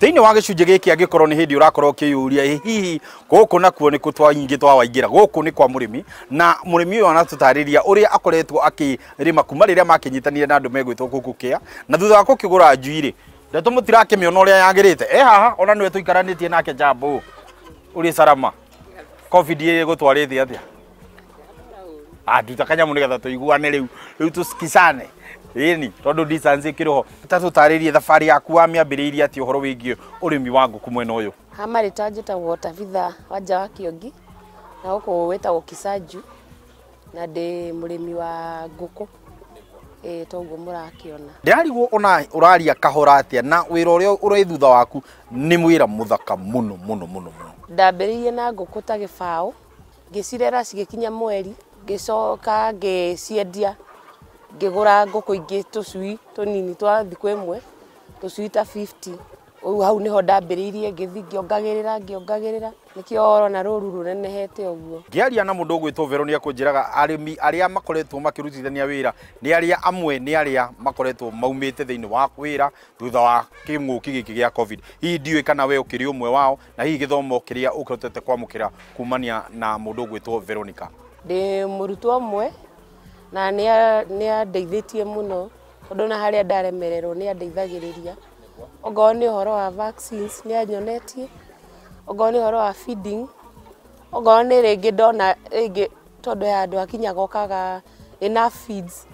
Thĩinĩ wa gĩcunjĩ gĩkĩ, angĩkorwo nĩ hĩndĩ ũrakorwo ũkĩyũria hihi gũkũ nakuo nĩ kũ twaingĩ twawaingĩra, gũkũ nĩ kwa mũrĩmi, na mũrĩmi ũyũ anatũtarĩria ũrĩa akoretwo akĩrĩma kuma rĩrĩa makĩnyitanire na andũ megwĩtwo Kuku Care, na thutha wa gũkĩgũra njui rĩ, ndeto mũtirakĩmĩona ũrĩa yagĩrĩte. E haha ona nĩwe tũikaranĩtie nake. Jambo, ũrĩ salama? Covid ĩgũtwarĩte atĩa? Nduta kanyamũ nĩgetha tũiguane rĩu rĩu tũsikisane, ĩni tondũ distance ĩkĩrĩ ho. Ta tũtarĩrie thabarĩ yaku, wamĩambĩrĩirie atĩa ũhoro wĩgiĩ ũrĩmi wa ngũkũ mwena ũyũ? Ha marĩtwa njĩtagwo Tabitha Wanja wa Kĩongi, na gũkũ wĩtagwo Kisanju, na ndĩ mũrĩmi wa ngũkũ, ĩĩ, toguo mũrakĩona. Ndĩrarigwo ona ũraria kahora atĩa na wĩra ũrĩa ũrĩ thutha waku nĩ wĩra mũthaka mũno mũno mũno mũno. Ndambĩrĩirie na ngũkũ ta gĩbaũ, ngĩcirera cigĩkinya mweri, ngĩcoka ngĩciendia, ngĩgũra ngũkũ ingĩ, tũcui tũnini twa thikũ ĩmwe, tũcui ta 50. Rĩu hau nĩho ndambĩrĩirie, ngĩthiĩ ngĩongagĩrĩra ngĩongagĩrĩra, nĩkĩo ũrona rũru rũnenehete ũguo. Ngĩaria na mũndũ ũgwĩtwo Vero nĩ akũnjĩraga arĩmi arĩa makoretwo makĩrutithania wĩra nĩ arĩa amwe nĩ arĩa makoretwo maumĩte thĩinĩ wa wĩra thutha wa kĩng'ũki gĩkĩ gĩa Covid. Hihi ndiũĩ kana we ũkĩrĩ ũmwe wao, na hihi gĩthomo kĩrĩa ũhotete kwamũkĩra kumania na mũndũ ũgwĩtwo Veronica? Ndĩ mũrutwo ũmwe na nĩ andeithĩtie mũno, tondũ na harĩa ndaremererwo nĩ andeithagĩrĩria. Ongorwo nĩ ũhoro wa vaccines nĩ anyonetie, ongorwo nĩ ũhoro wa feeding, ongorwo nĩ rĩngĩ ndona rĩngĩ, tondũ he handũ hakinyaga ũkaga enough feeds,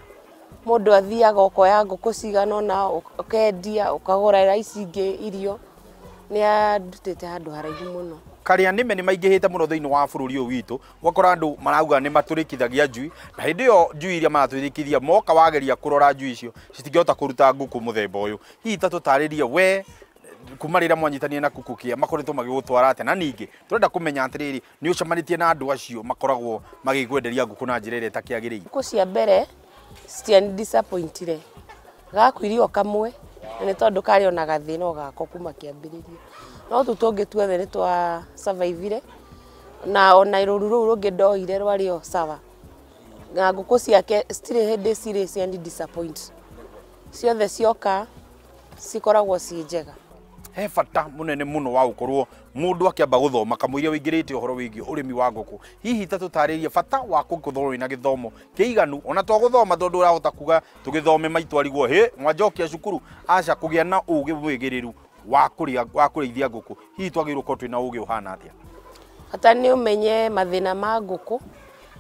mũndũ athiaga ũkoya ngũkũ cigana ũna ũkendia, ũkagũrĩra ici ingĩ irio. Nĩ andutĩte handũ haraihu mũno. Karĩa nĩme nĩ maingĩhĩte mũno thĩinĩ wa bũrũri ũyũ witũ, ũgakora andũ marauga nĩ matũrĩkithagia njui, na hĩndĩ ĩyo njui iria maratũrĩkithia moka wageria kũrora njui icio citingĩhota kũruta ngũkũ mũthemba ũyũ. Hihi ta tũtarĩrie we, kuma rĩrĩa mwanyitanire na Kuku Care, makoretwo magĩgũtwara atĩa? Na ningĩ tũrenda kũmenya atĩrĩrĩ, nĩ ũcemanĩtie na andũ acio makoragwo magĩkwenderia ngũkũ na njĩra ĩrĩa ĩtakĩagĩrĩire? Ngũkũ cia mbere citiani disappointire, gakuire o kamwe, na nĩ tondũ karĩ ona gathĩna o gako kuma kĩambĩrĩria, no tũu tũngĩ tuothe nĩ twa survivire, na ona rũru rũu rũngĩ ndoire rwarĩ o sawa, na ngũkũ ciake citirĩ hĩndĩ cirĩ ciani disappoint, ciothe cioka cikoragwo ciĩ njega. He bata mũnene mũno wa gũkorwo mũndũ akĩamba gũthoma kamũiria wĩingĩrĩte ũhoro wĩgiĩ ũrĩmi wa ngũkũ. Hihi ta tũtarĩrie bata wa gũkorwo wĩna gĩthomo kĩiganu, ona to gũthoma tondũ ũrahota kuga tũgĩthome maitũ arigwo hĩ mwanjokia cukuru, aca, kũgĩa na ũgĩ mwĩgĩrĩru wa kũrĩa wa kũrĩithia ngũkũ, hihi twagĩrĩirwo gũkorwo twĩna ũgĩ ũhana atĩa? Bata nĩ ũmenye mathĩna ma ngũkũ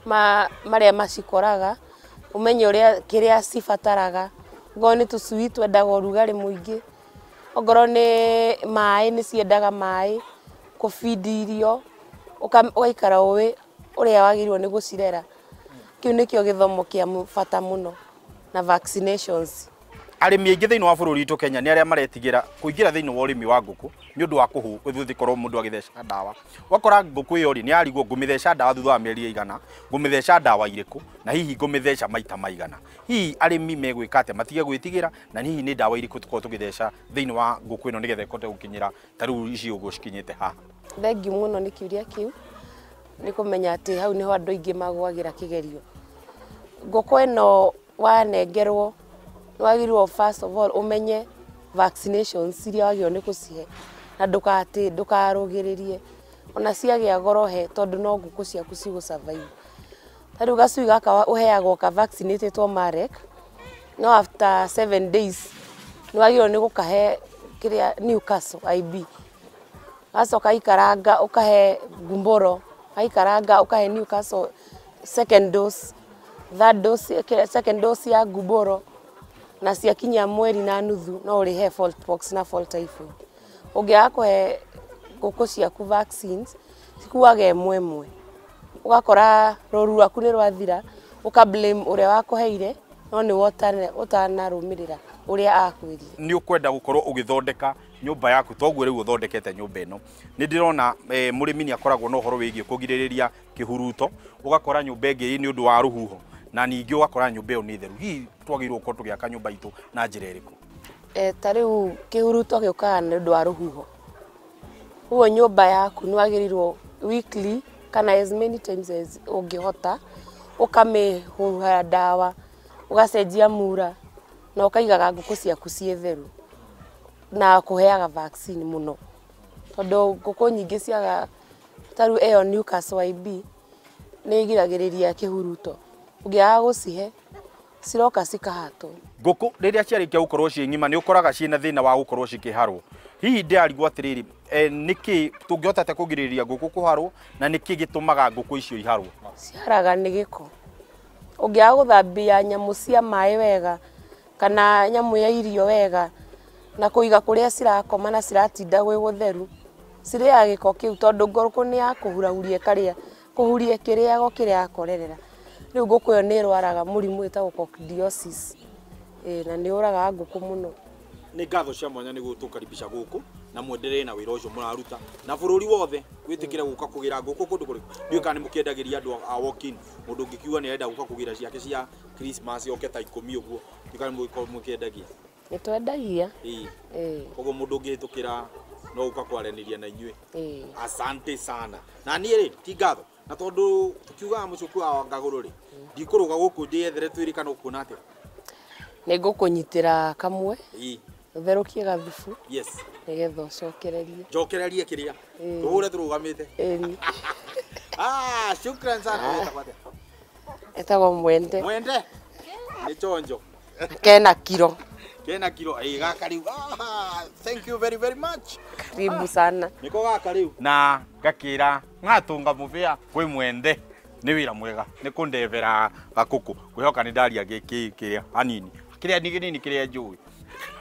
ma marĩa macikoraga, ũmenye ũrĩa kĩrĩa cibataraga. Ongorwo nĩ tũcui twendaga ũrugarĩ mũingĩ, ongorwo nĩ maĩ nĩ ciendaga maĩ, kũbindi irio, ũgaikara ũĩ ũrĩa wagĩrĩirwo nĩ gũcirera. Kĩu nĩkĩo gĩthomo kĩa bata mũno, na vaccinations. Arĩmi aingĩ thĩinĩ wa bũrũri witũ Kenya nĩ arĩa maretigĩra kũingĩra thĩinĩ wa ũrĩmi wa ngũkũ nĩ ũndũ wa gũkorwo mũndũ agĩtheca ndawa. Ũgakora ngũkũ ĩyo rĩ, nĩ yarigwo ngũmĩtheca ndawa thutha wa mĩeri ĩigana, ngũmĩtheca ndawa irĩkũ, na hihi ngũmĩtheca maita maigana. Hihi arĩmi megwĩka atĩa matige gwĩtigĩra, na hihi nĩ ndawa irĩkũ tũkorwo tũgĩtheca thĩinĩ wa ngũkũ ĩno nĩgetha ĩhote gũkinyĩra ta rĩu ici ũguo cikinyĩte haha? Thengiũ mũno nĩ kĩũria kĩu, nĩ kũmenya atĩ hau nĩho andũ aingĩ magwagĩra kĩgerio. Ngũkũ ĩno wanengerwo, nĩ wagĩrĩirwo first of all ũmenye vaccinations iria wagĩrĩirwo nĩ gũcihe, na ndũkatĩ ndũkarũgĩrĩrie ona ciagĩa goro he, tondũ no ngũkũ ciaku cigũ survive. Ta rĩu gacui gaka ũheagwo ka vaccinatĩtwo Marek, no after 7 days nĩ wagĩrĩirwo nĩ gũkahe kĩrĩa Newcastle IB, gacoka ikaranga ũkahe Gumboro, gaikaranga ũkahe Newcastle second dose, third dose, second dose ya Gumboro, na ciakinya mweri na nuthu no ũrĩhe fowl pox na fowl typhoid. Ũngĩaga kũhe ngũkũ ciaku vaccines, cikuaga ĩmwe ĩmwe, ũgakora rũru rwaku nĩ rwathira, ũka blame ũrĩa wakũheire, no nĩwe ũtanarũmĩrĩra ũrĩa akwĩrire. Nĩ ũkwenda gũkorwo ũgĩthondeka nyũmba yaku toguo rĩu ũthondekete nyũmba ĩno, nĩ ndĩrona mũrĩmi nĩ akoragwo na ũhoro wĩgiĩ kũgirĩrĩria kĩhuruto, ũgakora nyũmba ĩngĩ nĩ ũndũ wa rũhuho, na ningĩ ũgakora nyũmba ĩyo nĩ theru. Hihi twagĩrĩirwo gũkorwo tũgĩaka nyũmba itũ na njĩra ĩrĩkũ? Ta rĩu kĩhuruto gĩũkaga nĩ ũndũ wa rũhuho, ũguo nyũmba yaku nĩ wagĩrĩirwo weekly kana as many times as ũngĩhota ũkamĩhuha ndawa, ũgacenjia mura, na ũkaigaga ngũkũ ciaku ciĩ theru. Na kũheaga vaccine mũno tondũ ngũkũ nyingĩ ciaga ta rĩu ĩyo Newcastle IB nĩ ĩgiragĩrĩria kĩhuruto, ũngĩaga gũcihe ciroka cikahatwo. Ngũkũ rĩrĩa ciarĩkia gũkorwo ciĩ ng'ima nĩ ũkoraga ciĩna thĩna wa gũkorwo cikĩharwo. Hihi ndĩrarigwo atĩrĩrĩ, nĩkĩ tũngĩhota atĩa kũgirĩrĩria ngũkũ kũharwo na nĩkĩ gĩtũmaga ngũkũ icio iharwo? Ciharaga nĩ gĩko. Ũngĩaga gũthambia nyamũ cia maĩ wega kana nyamũ ya irio wega na kũiga kũrĩa cirakoma na ciratinda gwĩ gũtheru, cirĩaga gĩko kĩu tondũ ngũkũ nĩ ya kũhurahuria ĩkarĩa, kũhuria kĩrĩago kĩrĩa yakorerera. Rĩu ngũkũ ĩyo nĩ ĩrwaraga mũrimũ wĩtagwo coccidiosis, na nĩ ũragaga ngũkũ mũno. Nĩ ngatho cia mwanya nĩ gũtũkaribisha gũkũ na mwenderee na wĩra ũcio mũraruta na bũrũri wothe wĩtĩkĩre gũka kũgĩra ngũkũ kũndũ kũrĩkũ. Ndiũĩ kana nĩ mũkĩendagĩria andũ a walk-in, mũndũ ũngĩkiuga nĩ arenda gũka kũgĩra ciake cia Christmas oke ta 10 ũguo, ndiũĩ kana nĩ mũkĩendagia. Nĩ twendagia. Ĩĩ. Koguo mũndũ ũngĩhĩtũkĩra no gũka kwaranĩria na inyuĩ. Asante sana. Na niĩ rĩ ti ngatho na tondũ tukiugaga mũcũkũ wa ngagũrũ rĩ, ndikũrũga gũkũ ndĩyethere twĩrĩ kana ũkuona atĩa? Nĩ ngũkũnyitĩra kamwe. Ĩĩ. Ũtherũkie gathubu. Yes. Nĩgetha ũcokererie. Njokererie kĩrĩa? Tũhũre tũrũgamĩte. Ĩni. Ah, shukran sana. Etagwo Mwende. Mwende? Nĩ chonjo. Kena kiro. Kena kiro. Ĩĩ gaka rĩu. Ah, thank you very very much. Karibu sana. Nĩko gaka rĩu. Na ngakĩra ng'atũnga mũbĩa kwĩ Mwende. Nĩ wĩra mwega. Nĩ kũndebera gakũkũ. Ngwĩhoka nĩ ndaria gĩkĩ kĩrĩa hanini. Kĩrĩa nini kĩrĩa njũĩ.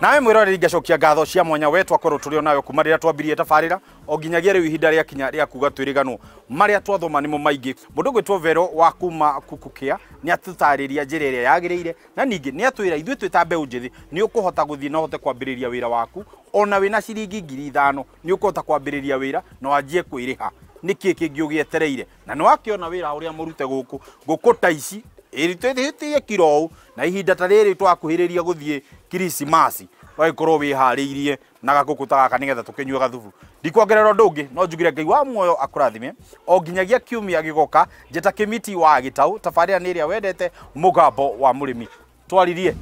Nawe mwĩroreri ngacokia ngatho cia mwanya we twakorwo tũrĩ onawe kuma rĩrĩa twambirie tabarĩra o nginyagia rĩu ihinda rĩa kinya rĩa kuga twĩrĩganwo marĩa twathoma nĩmo maingĩ. Mũndũ ũgwĩtwo Vero wa kuma Kukukia nĩ atũtarĩria njĩra ĩrĩa yagĩrĩire na ningĩ nĩ atwĩra ithuĩ twĩ ta mbeũ njĩthĩ nĩ ũkũhota gũthiĩ na ũhote kwambĩrĩria wĩra waku ona wĩna ciringi 5,000 nĩ ũkũhota kwambĩrĩria wĩra na wanjie kwĩrĩha. Nĩkĩ kĩngĩ ũgĩetereire? Na nĩ wakĩona wĩra ũrĩa mũrute gũkũ ngũkũ ta ici ĩrĩtĩtie kiro ũũ na ihinda ta rĩrĩ twakuhĩrĩria gũthiĩ Krisimasi wagĩkorwo wĩharĩirie na gakũkũ ta gaka nĩgetha tũkĩnyue gathubu. Ndikuongerera ũndũ ũngĩ no njugire Ngai wa muoyo akũrathime o nginyagia kiumia gĩgoka. Njĩta Kĩmiti wa Gĩtaũ, tabarĩra nĩ ĩrĩa wendete, mũgambo wa mũrĩmi. Twaririe.